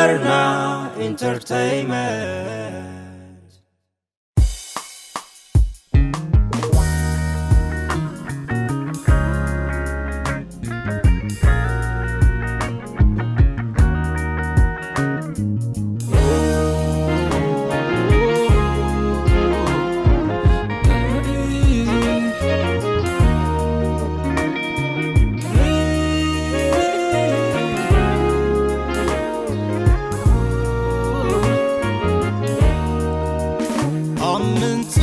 Arna Entertainment. ኣብ ምንጻ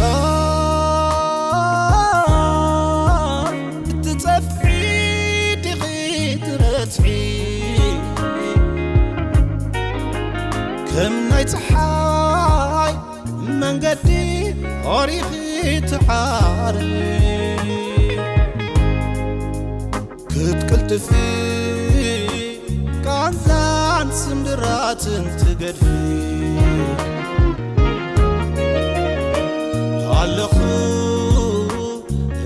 እትጸፍዒ ዲኺ ትረትዒ፣ ከም ናይ ጸሓይ መንገዲ ኦሪኺ ትዓሪ፣ ክትቅልጥፊ ቃንዛን ስምድራትን ትገድፊ፣ ኣለኹ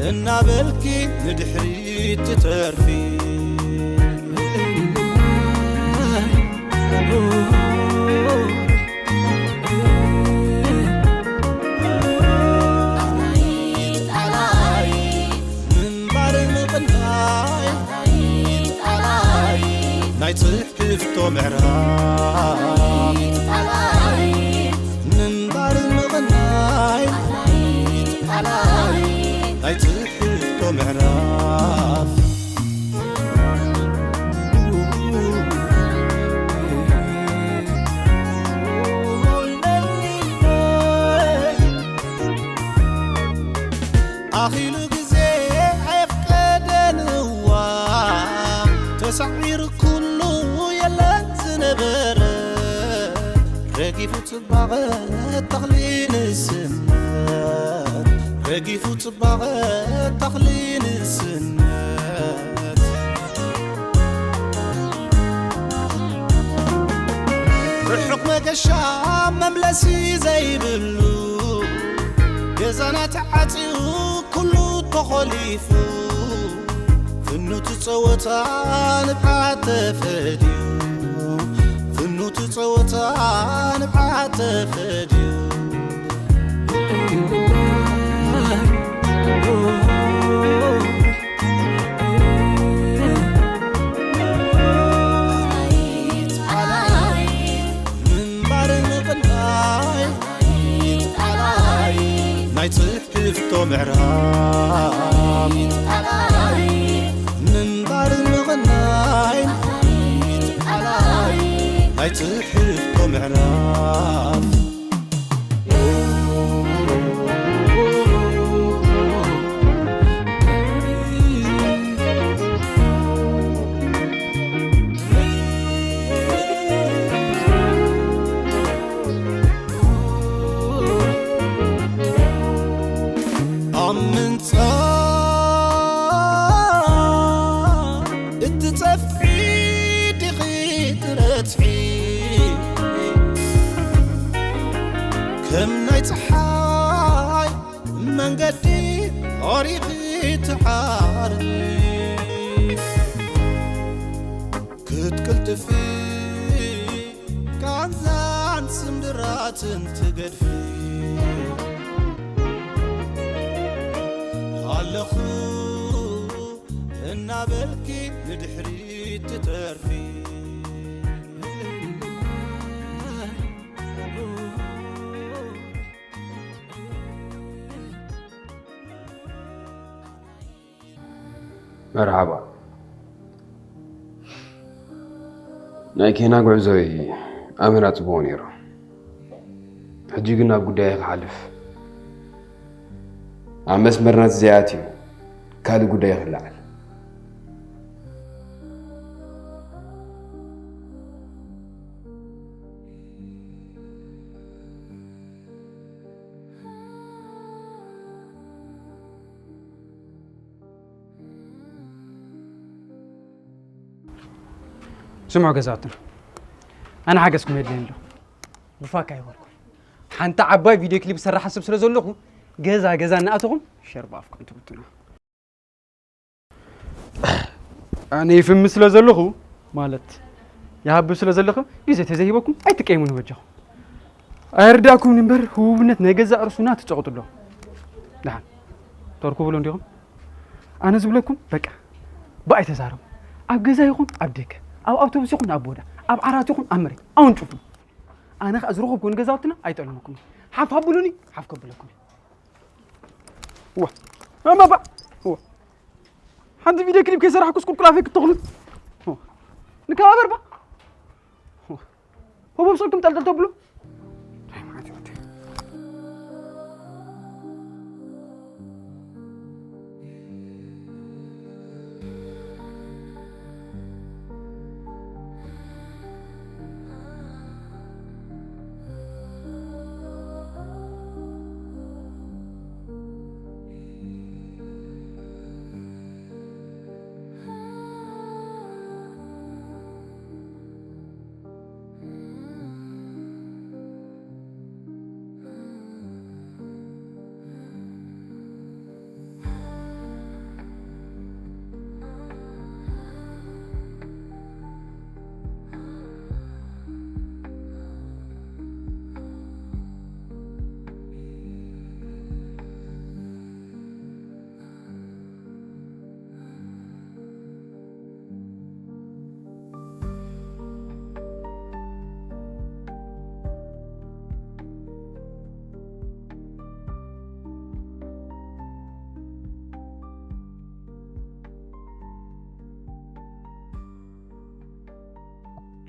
እናበልኪ ንድሕሪት ትተርፊ። ምንባር ምቕናይ ናይ ትሕዝቶ ምዕራፍ፣ ምንባር ምቕናይ ናይ ትሕዝቶ ምዕራፍ። ኣኺሉ ግዜ ኣየፍቀደን እዋ፣ ተሳዒሩ ኩሉ የለን ዝነበረ፣ ረጊፉ ጽባቐ ተኽሊ ንስነት፣ ረጊፉ ጽባቐ ተኽሊ ንስነት። ርሑቕ መገሻ መምለሲ ዘይብሉ፣ ገዛና ተዓጽዩ ኩሉ ተኾሊፉ፣ ፍኑት ጸወታ ንብዓት ተፈድዩ፣ ፍኑት ጸወታ ንብዓት ተፈድዩ። ምንባር ምቕናይ ናይ ትሕዝቶ ምዕራፍ፣ ምንባር ምቕናይ ናይ ትሕዝቶ ምዕራፍ። ኣብ ምንጻ እትጸፍዒ ዲኺ ትረትዒ፣ ከም ናይ ጸሓይ መንገዲ ኦሪኺ ትዓሪ፣ ክትቅልጥፊ ቃንዛን ስምድራትን ትገድፊ፣ ኣለኹ እናበልኪ ንድሕሪት ትተርፊ። መርሓባ። ናይ ኬና ጉዕዞይ ኣመና ጽቡቕ ነይሩ። ሕጂ ግን ናብ ጉዳየ ክሓልፍ። ኣብ መስመርና ዘይኣትዩ ካልእ ጉዳይ ክለዓል። ስምዑ ገዛውትና፣ ኣነ ሓገዝኩም የድልየኒ ኣሎ። ብፋካ ኣይበልኩም። ሓንቲ ዓባይ ቪድዮ ክሊፕ ዝሰርሕ ሓስብ ስለ ዘለኹ፣ ገዛ ገዛ እናኣተኹም ሸር ብኣፍኩም ትብትኑ። ኣነ ይፍምስ ስለ ዘለኹ፣ ማለት ይሃብ ስለ ዘለኹም ግዜ ተዘይሂበኩም ኣይትቀየሙኒ በጃኹም። ኣይርዳእኩምን እምበር ህቡብነት ናይ ገዛእ ርእሱና ትጸቕጡ ኣለኹም። ደሓን ተርኩብሉ እንዲኹም። ኣነ ዝብለኩም በቃ ብኣይ ተዛረቡ። ኣብ ገዛ ይኹን ኣብ ደገ፣ ኣብ ኣውቶቡስ ይኹን ኣብ ቦዳ፣ ኣብ ዓራት ይኹን ኣብ መሬት ኣውንጭፉ። ኣነ ኸኣ ዝረኸብኩ ንገዛውትና ኣይጠልመኩም። ሓፍ ኣብሉኒ፣ ሓፍ ከብለኩም። ዋ ኣማባ ዋ ሓንቲ ቪድዮ ክሊፕ ከይሰራሕኩስ ቁልቁል ኣፈይ ክትተኽሉ። ንከባበር ባ። ህቦም ሰብኩም ጠልጠል ተብሎ።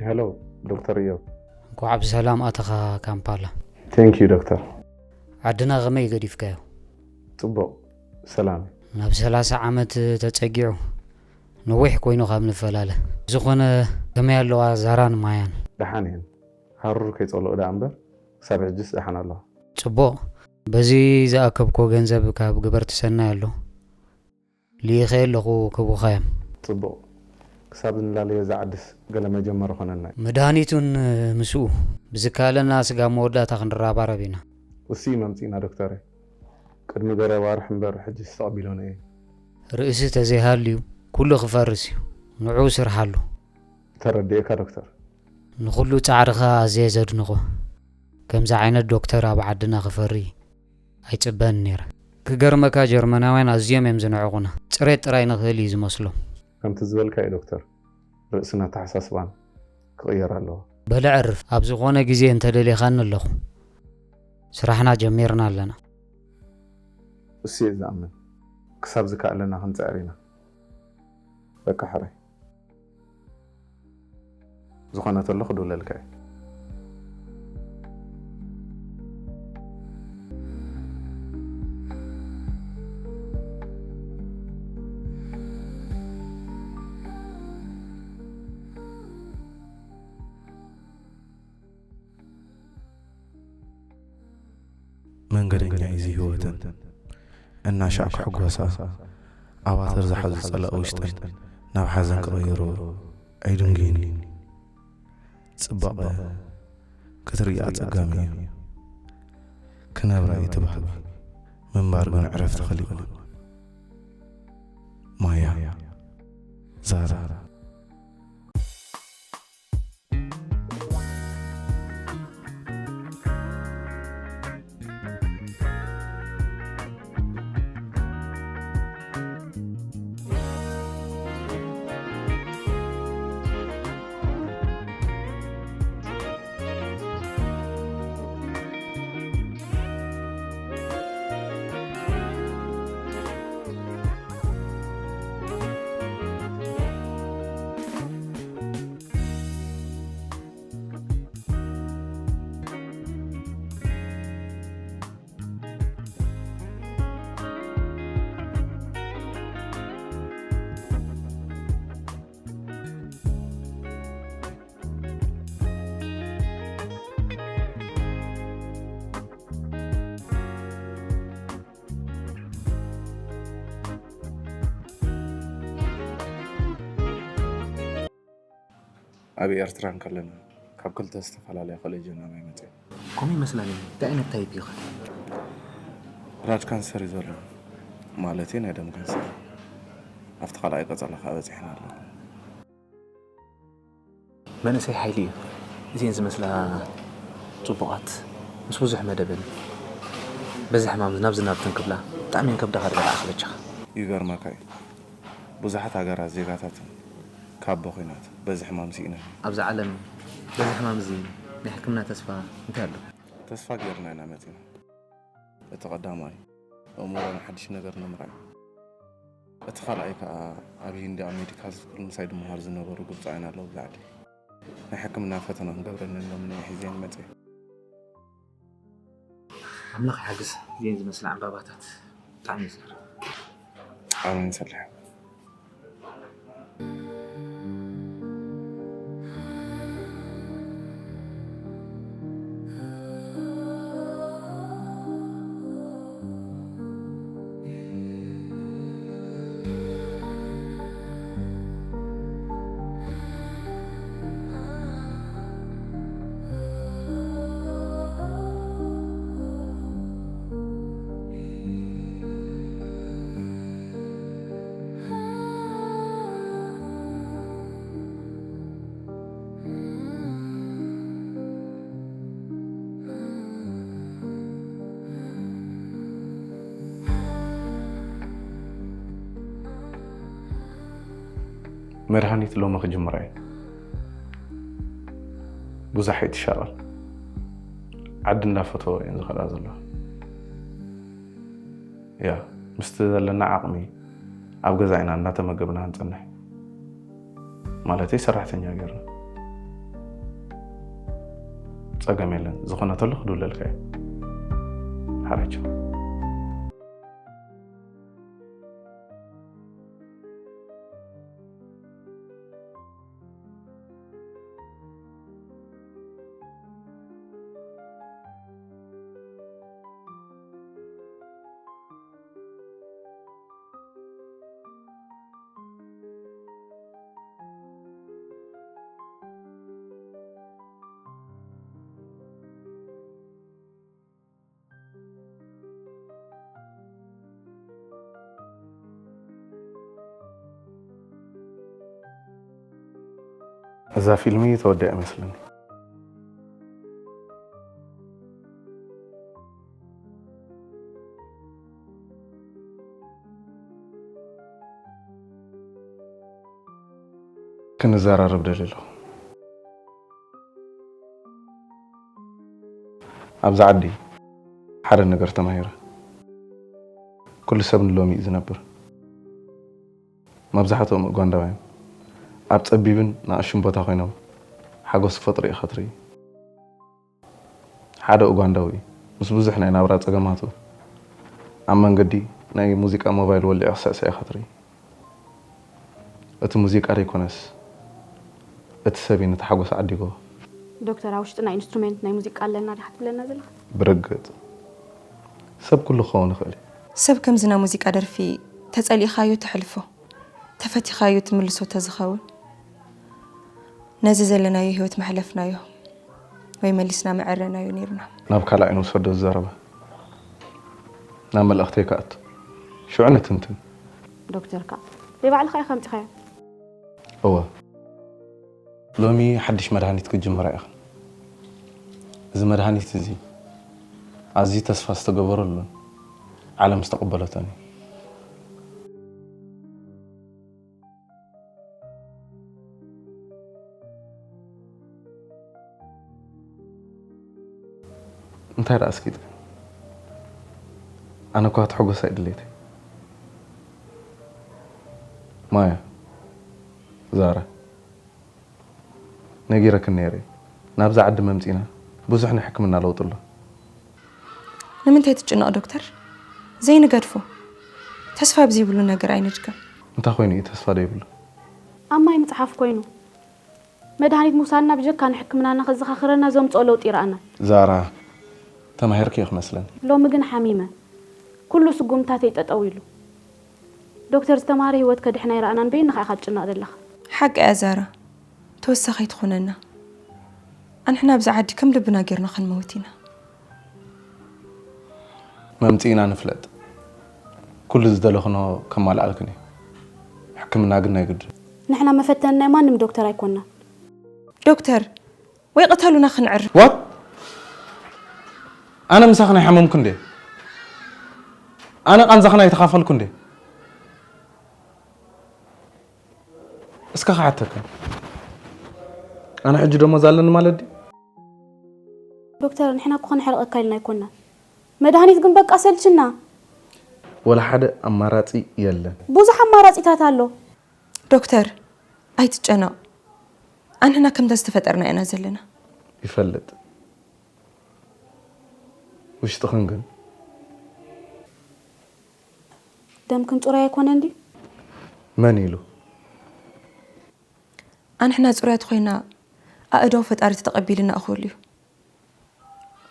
ሄሎ ዶክተር እዮብ። እንኳዕ ብሰላም ኣተኻ ካምፓላ። Thank you ዶክተር። ዓድና ከመይ ገዲፍካዮ? ጽቡቕ ሰላም። ናብ ሰላሳ ዓመት ተጸጊዑ ነዊሕ ኮይኑ ካብ ንፈላለ። ዝኾነ ከመይ ኣለዋ ዛራን ማያን? ደሓን እየን። ሃሩር ከይጸልኦ ደኣ እምበር ክሳብ ሕጅስ ደሓን ኣለዋ። ጽቡቕ። በዚ ዝኣከብኮ ገንዘብ ካብ ግበርቲ ሰናይ ኣሎ። ልኢኸ ኣለኹ ክቡኻዮም። ጽቡቕ። ክሳብ ንላለዮ ዝዓድስ ገለ መጀመሪ ኮነና እዩ። መድሃኒቱን ምስኡ ብዝከኣለና ስጋብ መወዳእታ ክንረባረብ ኢና። ውስይ መምጺእና ዶክተረይ። ቅድሚ ገለ ኣዋርሕ እምበር ሕጂስ ተቐቢሎንኦ እየ። ርእሲ ተዘይሃልዩ ኩሉ ክፈርስ እዩ። ንዑ ስርሓሉ። ተረዲኤካ ዶክተር። ንኹሉ ጻዕርኻ ኣዝየ ዘድንቖ። ከምዚ ዓይነት ዶክተር ኣብ ዓድና ክፈሪ ኣይጽበን ነይረ። ክገርመካ ጀርመናውያን ኣዝዮም እዮም ዝንዕቑና። ጽሬት ጥራይ ንኽእል እዩ ዝመስሎም። ከምቲ ዝበልካዮ ዶክተር፣ ርእስን ኣተሓሳስባን ክቕየር ኣለዎ። በል ኣዕርፍ፣ ኣብ ዝኾነ ግዜ እንተደሊኻኒ ኣለኹ። ስራሕና ጀሚርና ኣለና። እሱ እየ ዝኣምን። ክሳብ ዝከኣለና ክንጽዕር ኢና። በቃ ሕራይ። ዝኾነ ተሎ ክድውለልካ እየ። መንገደኛ እዩ እዚ ህይወተን። እናሻዕ ክሕጎሳ፣ ኣባትር ዝሓዙ ጸላእ ውሽጠን ናብ ሓዘን ክቕይርኦ ኣይድንጉይን እዩ። ጽባቐ ክትርኢ ኣጸጋሚ እዩ። ክነብራ እዩ ትባህል፣ ምንባር ግን ዕረፍቲ ከሊእወን። ማያ፣ ዛራ። ኣብ ኤርትራ እንከለና ካብ ክልተ ዝተፈላለያ ኮሌጅ ኢና ናይ መጽና። ከምኡ ይመስለኒ። እንታይ ዓይነት ታይፕ ኢኻ? ብላድ ካንሰር እዩ ዘሎ፣ ማለተይ ናይ ደም ካንሰር። ኣብቲ ካልኣይ ቀጸላ ከኣ በጺሕና ኣለና። መንእሰይ ሓይሊ እዩ። እዚኤን ዝመስላ ጽቡቓት ምስ ብዙሕ መደበን በዚ ሕማም ናብዚ ናብትን ክብላ ብጣዕሚ እየን ከብዳኻ ድበልዓ ክበጃኻ። ይገርመካ እዩ፣ ብዙሓት ሃገራት ዜጋታተን ካብ ብኹናት በዚ ሕማም ስኢነን። ኣብዛ ዓለም በዚ ሕማም እዚ ናይ ሕክምና ተስፋ እንታይ ኣሎ? ተስፋ ገይርና ኢና መጺና። እቲ ቀዳማይ ኣእምሮና ሓድሽ ነገር ንምርኣይ፣ እቲ ካልኣይ ከኣ ኣብ ሂንዲ ኣብ ሜዲካል ስኩል ምሳይ ድመሃሩ ዝነበሩ ግብጻውያን ኣለዉ ብላዕሊ ናይ ሕክምና ፈተና ክንገብረኒ ኢሎም ንየ ሒዘን መጽየ። ኣምላኽ ይሓግዝ። እዚኤን ዝመስላ ዕምባባታት ብጣዕሚ እዩ ዝገርም። ኣሜን ሰሊሕ። መድሃኒት ሎሚ ክጅምራ እየ። ብዙሕ ኣይትሻቐል። ዓዲ እንዳፈተወ እየን ዝኸዳ ዘለዋ። ያ ምስቲ ዘለና ዓቕሚ ኣብ ገዛ ኢና እንዳተመገብና ንጸንሕ። ማለተይ ሰራሕተኛ ገይርና። ጸገም የለን። ዝኾነ ተሎ ክድውለልካ እየ። ሓራቸው። እዛ ፊልሚ ተወዲኣ ይመስለኒ። ክንዘራረብ ደልየ ኣለኹ። ኣብዚ ዓዲ ሓደ ነገር ተማሂረ። ኩሉ ሰብ ንሎሚ እዩ ዝነብር። መብዛሕትኦም ኡጋንዳውያን ኣብ ጸቢብን ንኣሽቱን ቦታ ኮይኖም ሓጎስ ክፈጥሩ ኢኻ ትርኢ። ሓደ ኡጋንዳዊ ምስ ብዙሕ ናይ ናብራ ጸገማቱ ኣብ መንገዲ ናይ ሙዚቃ ሞባይል ወሊዑ ክስዕስዕ ኢኻ ትርኢ። እቲ ሙዚቃ ደይኮነስ እቲ ሰብ እዩ ነቲ ሓጎስ ዓዲግዎ። ዶክተር፣ ኣብ ውሽጥና ኢንስትሩሜንት ናይ ሙዚቃ ኣለና ዲኻ ትብለና ዘለኻ? ብርግጽ ሰብ ኩሉ ክኸውን ይኽእል እዩ። ሰብ ከምዚ ናይ ሙዚቃ ደርፊ ተጸሊእኻዮ ተሕልፎ፣ ተፈቲኻዮ ትምልሶ ተዝኸውን፣ ነዚ ዘለናዮ ህይወት መሕለፍናዮ ወይ መሊስና መዐረናዮ ኔርና። ናብ ካልእ ኣይንውሰዶ እዚ ዘረባ። ናብ መልእኽተይ ክኣቱ። ሽዑ ንትንትን። ዶክተር ከኣ ዘይባዕልኻ ኢኻ ኣምጺኻዮ። እወ። ሎሚ ሓድሽ መድሃኒት ክትጅምራ ኢኽን። እዚ መድሃኒት እዚ ኣዝዩ ተስፋ ዝተገበረሉን ዓለም ዝተቐበለቶን እዩ። እንታይ ደኣ ኣስጊጥክን? ኣነ እኳ ክትሕጎስ ኣይድሌት እየ። ማያ፣ ዛራ፣ ነጊረክን ነይረ እየ። ናብዛ ዓዲ መምጺእና ብዙሕ ናይ ሕክምና ለውጢ ኣሎ። ንምንታይ ትጭነቕ ዶክተር? ዘይንገድፎ። ተስፋ ብዘይብሉ ነገር ኣይንድከም። እንታይ ኮይኑ እዩ ተስፋ ዘይብሉ? ኣብ ማይ ምጽሓፍ ኮይኑ። መድሃኒት ምውሳድና ብጀካ ንሕክምናና ከዘኻኽረና ዘምጽኦ ለውጢ ኣይረኣናን። ዛራ፣ ተማሂርኪ እዩ ክመስለኒ። ሎሚ ግን ሓሚመ። ኩሉ ስጉምታተይ ጠጠው ኢሉ። ዶክተር ዝተማህረ ህይወት ከድሕን ኣይረኣናን በይንኻ ኢኻ ትጭነቕ ዘለኻ። ሓቂ እያ ዛራ። ተወሳኺ ኣይትኹነና። ኣንሕና ኣብዚ ዓዲ ከም ልብና ጌርና ክንመውት ኢና። መምጺእና ንፍለጥ። ኩሉ ዝደለኽንኦ ከማልኣልክን እየ። ሕክምና ግን ናይ ግድን። ንሕና መፈተኒ ናይ ማንም ዶክተር ኣይኮናን። ዶክተር፣ ወይ ቅተሉና ክንዕር። ዋት ኣነ ምሳኽን ኣይሓመምኩ እንዴ? ኣነ ቃንዛኽን ኣይተኻፈልኩ እንዴ? እስከ ክሓተካ፣ ኣነ ሕጂ ደሞዝ ኣለኒ ማለት ድዩ? ዶክተር፣ ንሕና እኮ ከነሕርቐካ ኢልና ኣይኮናን። መድሃኒት ግን በቃ ሰልችና። ወላ ሓደ ኣማራፂ የለን። ብዙሕ ኣማራፂታት ኣሎ። ዶክተር፣ ኣይትጨነቕ። ኣንሕና ከምተን ዝተፈጠርና ኢና ዘለና። ይፈልጥ። ውሽጥኽን ግን ደምክን ፅሩይ ኣይኮነን ድዩ? መን ኢሉ? ኣንሕና ፅሩያት ኮይና ኣእዳው ፈጣሪ ተተቐቢልና እኹል እዩ።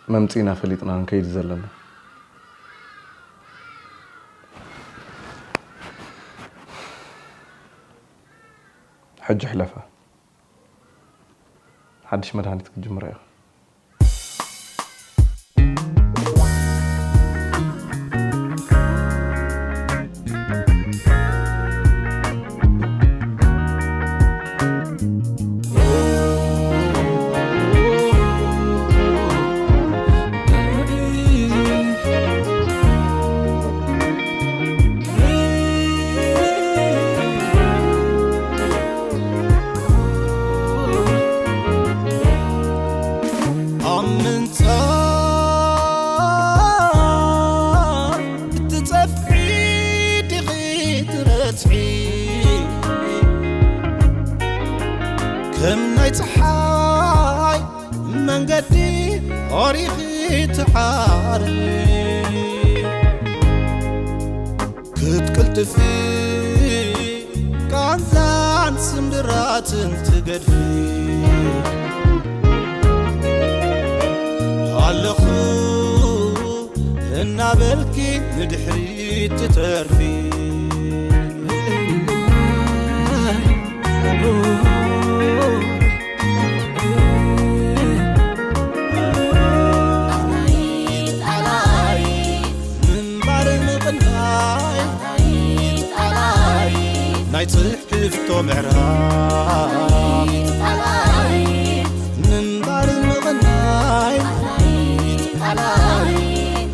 መምፂና ፈሊጥና ንከይድ ዘለና። ሕጂ ሕለፋ። ሓድሽ መድሃኒት ክትጅምራ ኢኻ። ኣብ ምንጻል እትጸፍዒ ዲኺ ትረጽዒ? ከም ናይ ጸሓይ መንገዲ ኦሪኺ ትዓሪ። ክትቅልጥፊ ቃንዛን ስምብራትን ትገድፊ። ኣለኹ እናበልኪ ንድሕሪት ትተርፊ። ምንባር ምቕናይ ናይ ትሕዝቶ ምዕራፍ። ምንባር ምቕናይ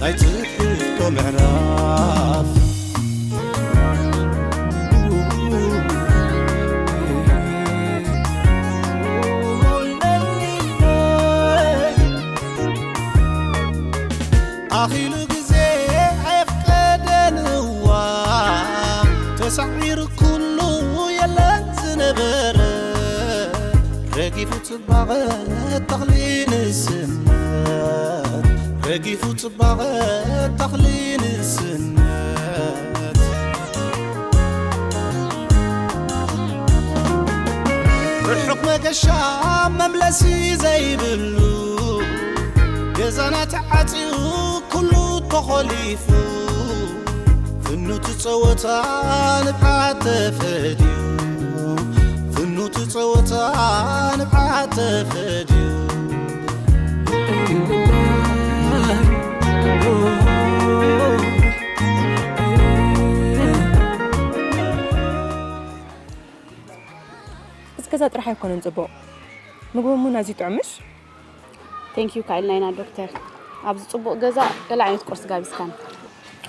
ናይ ትሕዝቶ ምዕራፍ። ኣኺሉ ግዜ ኣየፍቀደን እዋ ተሳዒሩ ኩሉ የለን ዝነበረ። ረጊፉ ጽባቐ ተኽሊ ንስነት፣ ረጊፉ ጽባቐ ተኽሊ ንስነት። ርሑቕ መገሻ መምለሲ ዘይብሉ ገዛና ተዓጽዩ ኩሉ ተኾሊፉ ፍኑት ጸወታ ንብዓት ተፈድዩ ፍኑት ጸወታ ንብዓት ተፈድዩ። እዚ ገዛ ጥራሕ ኣይኮነን ጽቡቕ፣ ምግቢ እውን ኣዝዩ ጥዑም ምሽ? ቴንኪዩ ካኢልና ኢና ዶክተር። ኣብዚ ጽቡቕ ገዛ ገለ ዓይነት ቁርሲ ጋቢዝካን።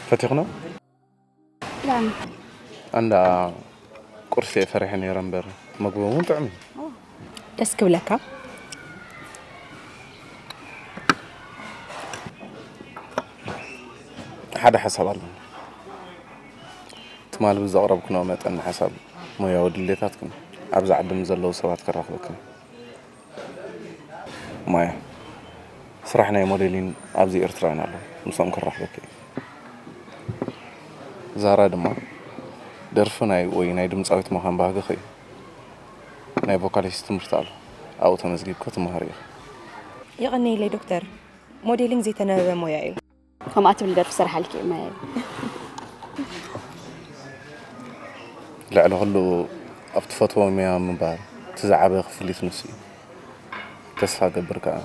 ፈቲኽኖ? ላም ኣንዳ ቁርሲ እየ ፈሪሐ ነይረ እምበር ምግቢ እውን ጥዑም እዩ። ደስ ክብለካ። ሓደ ሓሳብ ኣለኒ። ትማሊ ብዘቕረብክንኦ መጠን ንሓሳብ ሞያዊ ድሌታትክን ኣብዚ ዓዲ ምስ ዘለዉ ሰባት ከራኽበክን። ማያ፣ ስራሕ ናይ ሞዴሊን ኣብዚ ኤርትራውያን ኣሎ፣ ምስኦም ከራኽበኪ እየ። ዛራ ድማ ደርፊ ናይ ወይ ናይ ድምፃዊት ምዃን ባህግኺ እዩ። ናይ ቮካሊስት ትምህርቲ ኣሎ፣ ኣብኡ ተመዝጊብኪ ትመሃሪ ኢኺ። የቐንየለይ ዶክተር፣ ሞዴሊንግ ዘይተነበበ ሞያ እዩ። ከምኣ ትብል ደርፊ ስራሓልኪ እየ ማያ። ልዕሊ ኩሉ ኣብ ትፈትዎ ሙያ ምንባር እቲ ዝዓበየ ክፍሊት ንሱ እዩ። ተስፋ እገብር ከኣ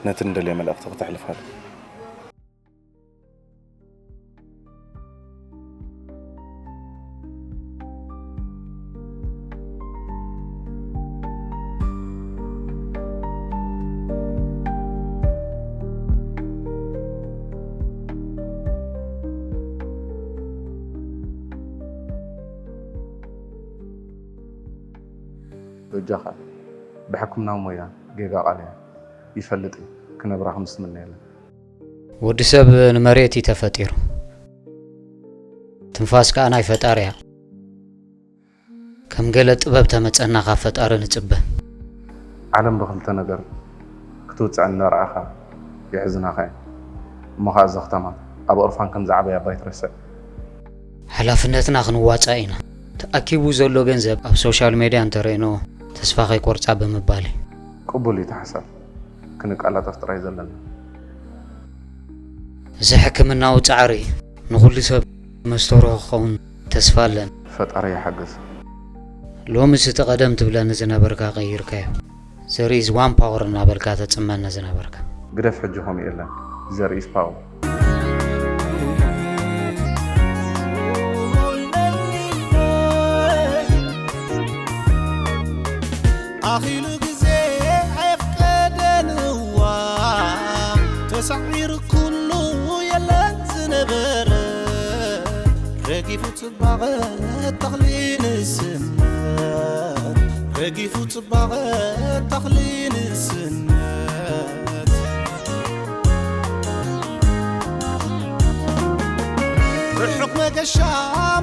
ነቲ ንደልዮ መልእኽቲ ክተሕልፋሉ። በጃኻ ብሕክምናዊ ሞያ ጌጋ ቃል እያ። ይፈልጥ እዩ ክነብራ ከም ዝትምነ የለን። ወዲ ሰብ ንመሬት እዩ ተፈጢሩ፣ ትንፋስ ከኣ ናይ ፈጣሪ እያ። ከም ገለ ጥበብ ተመጸና ካብ ፈጣሪ ንጽበ። ዓለም ብኽልተ ነገር ክትውጻእ እናረኣኻ የሕዝናኻ እዩ። እሞ ኸኣ ዘኽተማ ኣብ ኦርፋን ከም ዝዓበየ ኣባይ ትረስዕ። ሓላፍነትና ክንዋጻእ ኢና። ተኣኪቡ ዘሎ ገንዘብ ኣብ ሶሻል ሜድያ እንተረእኖ ተስፋ ከይቆርጻ ብምባል እዩ። ቅቡል እዩ እቲ ሓሳብ። ክንቀላጠፍ ጥራይ ዘለና። እዚ ሕክምናዊ ጻዕሪ ንኹሉ ሰብ መስተርሆ ክኸውን ተስፋ ኣለን። ፈጣሪ ይሓግዝ። ሎምስ እቲ ቀደም ትብለኒ ዝነበርካ ቀይርካዮ። There is one power እናበልካ ተጽመኒ ዝነበርካ። ግደፍ ሕጂ ከምኡ የለን። There is power። ኣኺሉ ግዜ ኣየፍቀደን እዋ ተሳዒሩ ኩሉ የለን ዝነበረ ረጊፉ ጽባቐ ተኽሊ ንስነት ረጊፉ ጽባቐ ተኽሊ ንስነት ርሑቕ መገሻ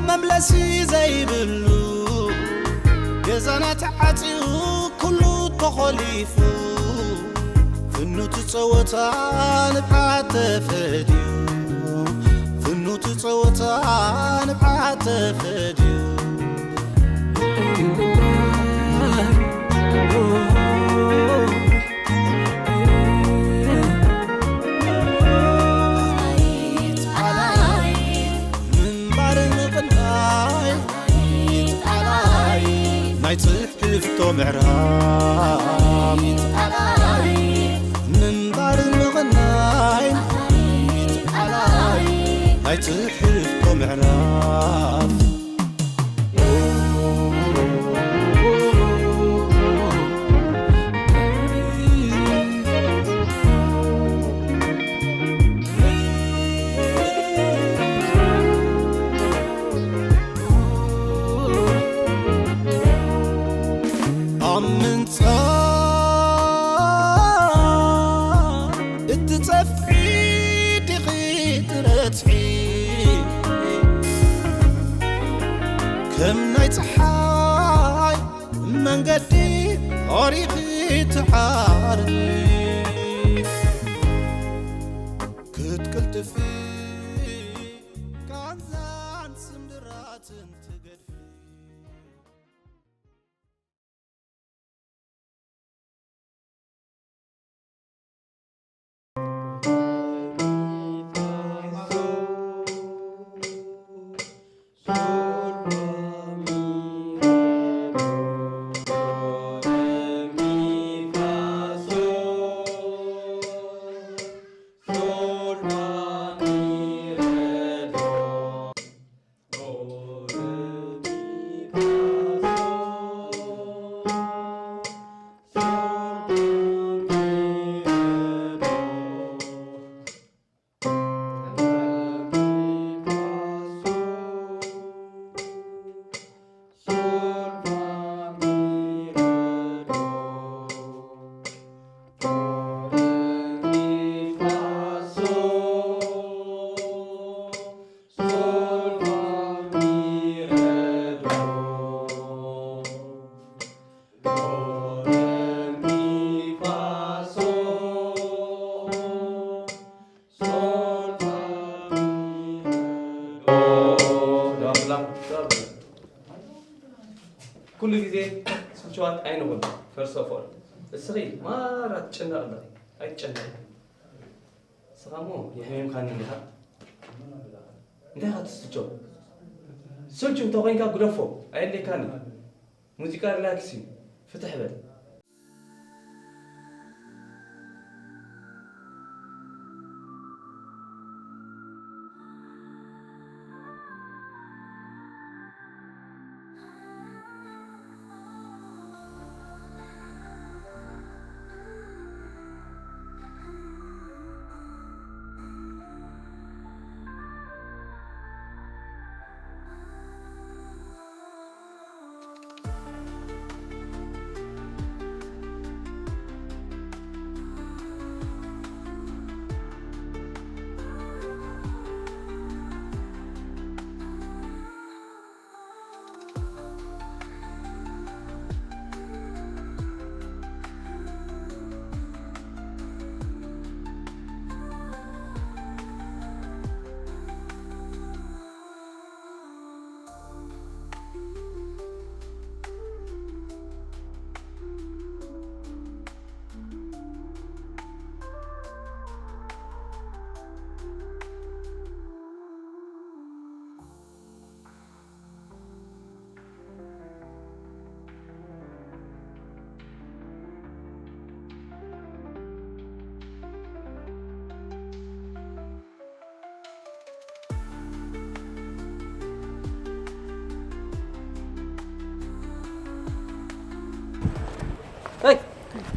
መምለሲ ዘይብሉ ገዛና ተዓጽዩ ኩሉ ተኾሊፉ ፍኑት ጸወታ ንብዓት ተፈድዩ ፍኑት ጸወታ ንብዓት ተፈድዩ ምንባር ምቕናይ ናይ ትሕፍቶ ምዕራፍ ምንባር ምቕናይ ናይ ትሕፍቶ ምዕራፍ ኣብ ምንጻ እትጸፍዒ ዲኺ ትረትዒ ከም ናይ ጸሓይ መንገዲ ኦሪኺ ትዓርፊ ክትቅልጥፊ ቃንዛን ስምድራትን ትገድፊ ኩሉ ግዜ ስልችዋት ኣይንኹን። First of all እስኺ ማራ ትጨነቕ ኣለኺ። ኣይትጨነቕ። ንስኻ እሞ የሕሚምካኒ እንዲኻ። እንታይ ኢኻ ትስልቸው? ስልችው እንተኾይንካ ግደፎ። ኣየድልየካን እዩ። ሙዚቃ ሪላክስ እዩ። ፍትሕ በል።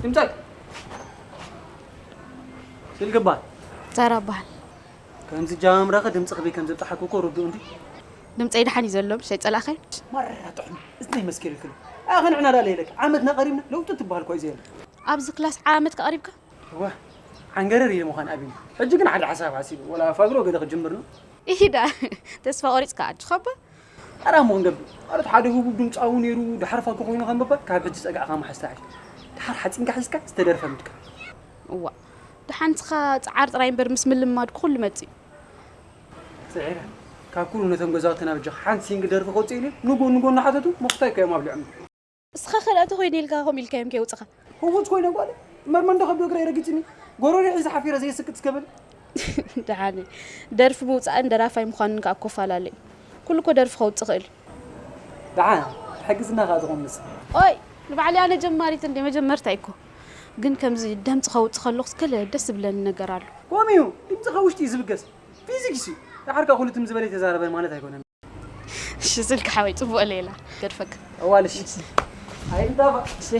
ድምፀይ ስልክ ይበሃል። ዛራ በሃል። ከምዚ ጃምራኸ ድምፂ ክበይ ከም ዘብፅሓኩ እኮ ርዱእ እንዲ። ድምፀይ ደሓን እዩ ዘሎ፣ ምሽ ኣይፀላእኻዮን? ማራ ጥዑም፣ እዝነይ መስኪርክሉ። ኣኸ ንዕና ዳኣ ለይለክ፣ ዓመትና ቀሪብና፣ ለውጢ ትበሃል እኮ እዩ ዘየለ። ኣብዚ ክላስ ዓመት ከቐሪብካ? እዋ፣ ዓንገረር ኢለ ምዃን ኣቢኒ። ሕጂ ግን ሓደ ሓሳብ ሓሲበ፣ ወላ ፋግሮ ገለ ክጅምር ነው። ኢሂዳ፣ ተስፋ ቆሪፅካ ኣጆኻ እባ። ኣረ እሞ ክንገብር። ማለት ሓደ ህቡብ ድምፃዊ ነይሩ፣ ድሓር ፋጎ ኮይኑ ከም ምባል፣ ካብ ሕጂ ፀጋዕኻ ምሓዝ ትሓይሽ። ድሓር ሓፂንካ ሒዝካ ዝተደርፈ ምድካ። እዋ፣ ደሓንስኻ ፃዓር ጥራይ እምበር ምስ ምልማድ ኩሉ መፂኡ። ስዒረ፣ ካብ ኩሉ ነቶም ገዛውትና በጃኻ ሓንቲ ሲንግል ደርፊ ከውፅእ ኢለ ንጎኒ ጎኒ ሓተቱ፣ መፍታይ እኮ እዮም ኣብሊዖም። እስኻ ከ ደኣ ተኾይነ ኢልካ ከምኡ ኢልካዮም ከየውፅኻ? ህውት ኮይነ ጓል፣ መርመን ዶ ከብዶ እግረይ ረጊፅኒ፣ ጎሮሮ ሒዘ ሓፊረ ዘየስክት እስከ በል። ደሓን፣ ደርፊ ምውፃእን ደራፋይ ምዃንን ከኣ እኮ ፈላለ እዩ። ኩሉ እኮ ደርፊ ከውፅእ ይኽእል እዩ። ደሓን፣ ትሕግዝና ከኣ ዝኾን ምስ ኦይ፣ ንባዕለይ ኣነ ጀማሪት እንደ መጀመርታ እኮ። ግን ከምዚ ደምፂ ከውፅእ ከለኹ እስከ ደስ ዝብለኒ ነገር ኣሎ። ከምኡ እዩ፣ ድምፅኻ ውሽጢ እዩ ዝብገስ። ፊዚክስ እዩ። ደሓር ከኣ ኩሉ ትም ዝበለ ይተዛረበን ማለት ኣይኮነን። እሺ፣ ስልኪ ሓወይ፣ ጽቡቕ ሌላ ገድፈክ። እዋልሽ። እሺ። ኣይንጣፋ። እሺ።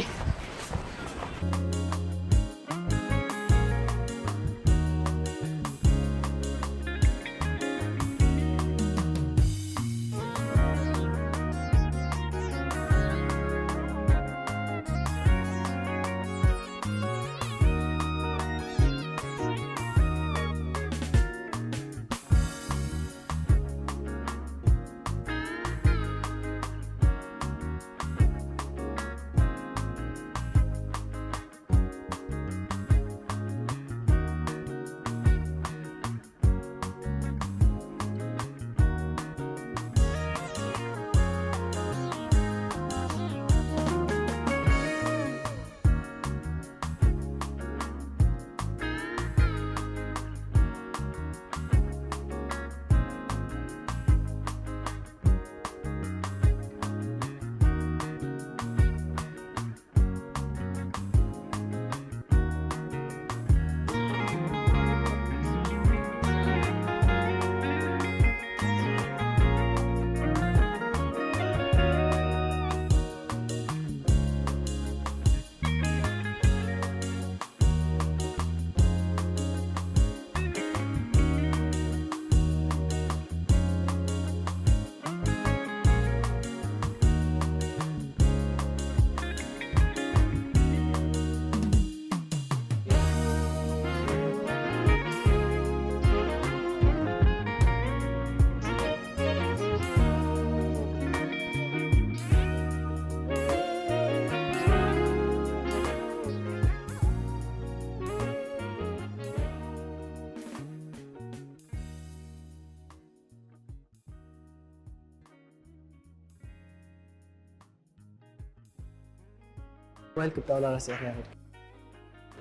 ሞባይል ክጣውላ ረሲዕካ ይኸድካ።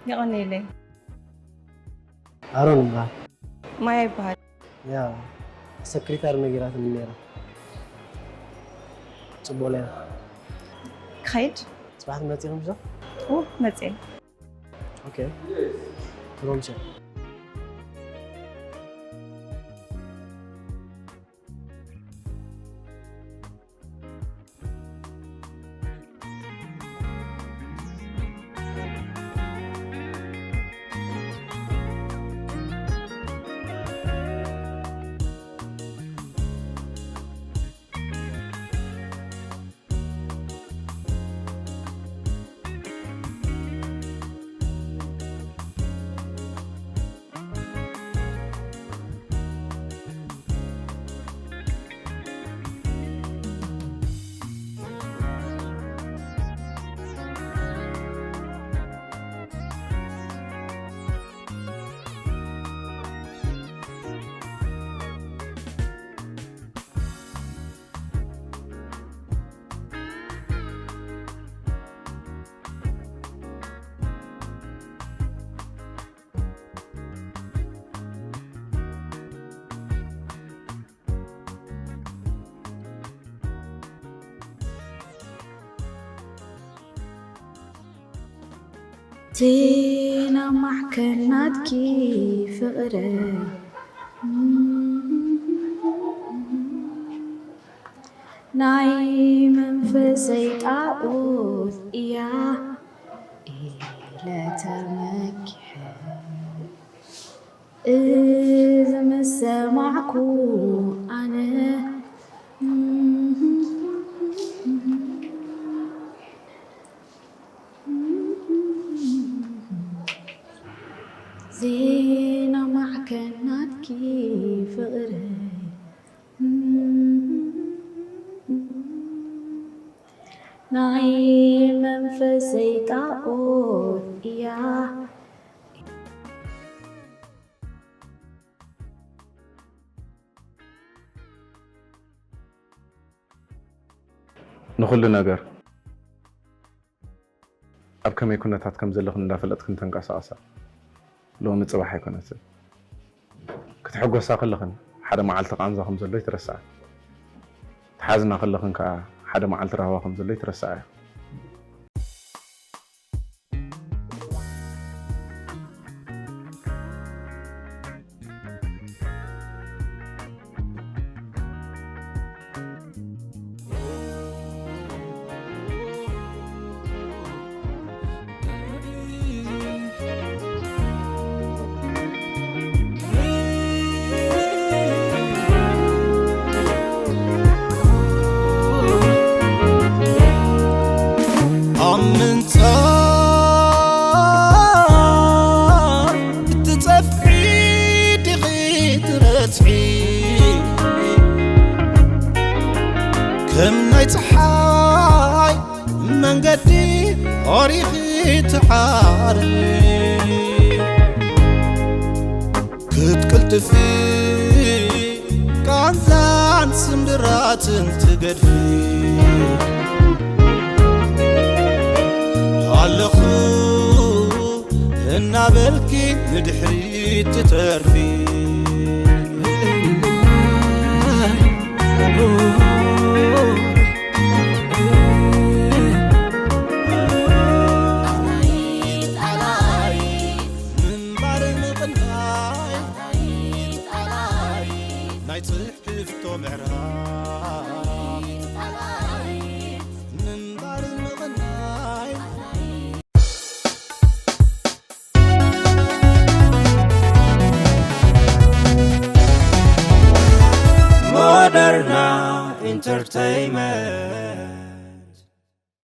የቐንየለይ። ኣሮን እምባ። ማያ ይበሃል። ያ፣ ሰክሪታሪ ነጊራትኒ ነይራ። ጽቡቕ ለያ። ክኸይድ? ጽባሕ ትመጺ ከምሽ ዶ? ኡ፣ መጽየ። ኦኬ። ፕሮምሸ። ዜና ማዕከናትኪ ፍቕረይ ናይ መንፈሰይ ጣኦት እያ። ለተመኪሐ እዚ ምስ ሰማዕኩ ኣነ ዜና ማዕከን ናትኪ ፍቕረይ ናይ መንፈሰይ ጣኦት እያ። ንኹሉ ነገር ኣብ ከመይ ኩነታት ከም ዘለኽን እንዳፈለጥክን ተንቀሳቐሳ። ሎሚ ጽባሕ ኣይኮነትን። ክትሕጎሳ ከለኽን ሓደ መዓልቲ ቃንዛ ከም ዘሎ ይትረስዓ። ተሓዝና ከለኽን ከኣ ሓደ መዓልቲ ራህዋ ከም ዘሎ ይትረስዓ። ከም ናይ ፀሓይ መንገዲ ኦሪኺ ትዓሪ ክትቅልጥፊ ቃንዛን ስምድራትን ትገድፊ ኣለኹ እናበልኪ ንድሕሪት ትተርፊ Entertainment.